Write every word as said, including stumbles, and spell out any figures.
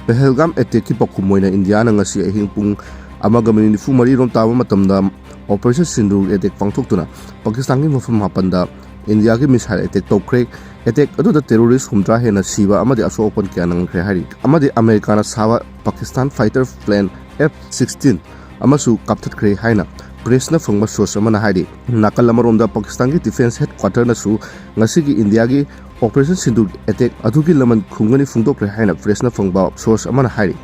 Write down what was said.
ꯄꯍꯜꯒꯥꯝ ꯑꯦꯇꯦꯛꯀꯤ ꯄꯥꯎꯈꯨꯝ ꯑꯣꯏꯅ ꯏꯟꯗꯤꯌꯥꯅ ꯉꯁꯤ ꯑꯍꯤꯡ ꯄꯨꯡ ꯑꯃꯒ ꯃꯤꯅꯤꯠ ꯅꯤꯐꯨ ꯃꯔꯤ ꯔꯣꯝ ꯇꯥꯕ ꯃꯇꯝꯗ ꯑꯣꯄꯔꯦꯁꯟ ꯁꯤꯟꯗꯨꯔ ꯑꯦꯇꯦꯛ ꯄꯥꯡꯊꯣꯛꯇꯨꯅ ꯄꯥꯀꯤꯁꯇꯥꯟꯒꯤ ꯃꯐꯝ ꯃꯥꯄꯟꯗ ꯏꯟꯗꯤꯌꯥꯒꯤ ꯃꯤꯁꯥꯏꯜ ꯑꯦꯇꯦꯛ ꯇꯧꯈ꯭ꯔꯦ꯫ ꯑꯦꯇꯦꯛ ꯑꯗꯨꯗ ꯇꯦꯔꯣꯔꯤꯁ ꯍꯨꯝꯗ꯭ꯔꯥ ꯍꯦꯟꯅ ꯁꯤꯕ ꯑꯃꯗꯤ ꯑꯁꯣꯛ ꯑꯄꯟ ꯀꯌꯥ ꯅꯪꯈ꯭ꯔꯦ ꯍꯥꯏꯔꯤ꯫ ꯑꯃꯗꯤ ꯑꯃꯦꯔꯤꯀꯥꯅ ꯁꯥꯕ Pakistan fighter plane F sixteen ꯑꯃꯁꯨ ꯀꯥꯞꯊꯠꯈ꯭ꯔꯦ ꯍꯥꯏꯅ ꯄ꯭ꯔꯦꯁꯅ ꯐꯪꯕ ꯁꯣꯔꯁ ꯑꯃꯅ ꯍꯥꯏꯔꯤ꯫ ꯅꯥꯀꯜ ꯑꯃꯔꯣꯝꯗ ꯄꯥꯀꯤꯁꯇꯥꯟꯒꯤ ꯗꯤꯐꯦꯟꯁ ꯍꯦꯗꯀ꯭ꯋꯥꯇꯔꯅꯁꯨ ꯉꯁꯤꯒꯤ ꯏꯟꯗꯤꯌꯥꯒꯤ ꯑꯣꯄꯔꯦꯁꯟ ꯁꯤꯟꯗꯨꯔ ꯑꯦꯇꯦꯛ ꯑꯗꯨꯒꯤ ꯂꯃꯟ ꯈꯨꯝꯒꯅꯤ ꯐꯣꯡꯗꯣꯛꯈ꯭ꯔꯦ ꯍꯥꯏꯅ ꯄ꯭ꯔꯦꯁꯅ ꯐꯪꯕ ꯁꯣꯔꯁ ꯑꯃꯅ ꯍꯥꯏꯔꯤ꯫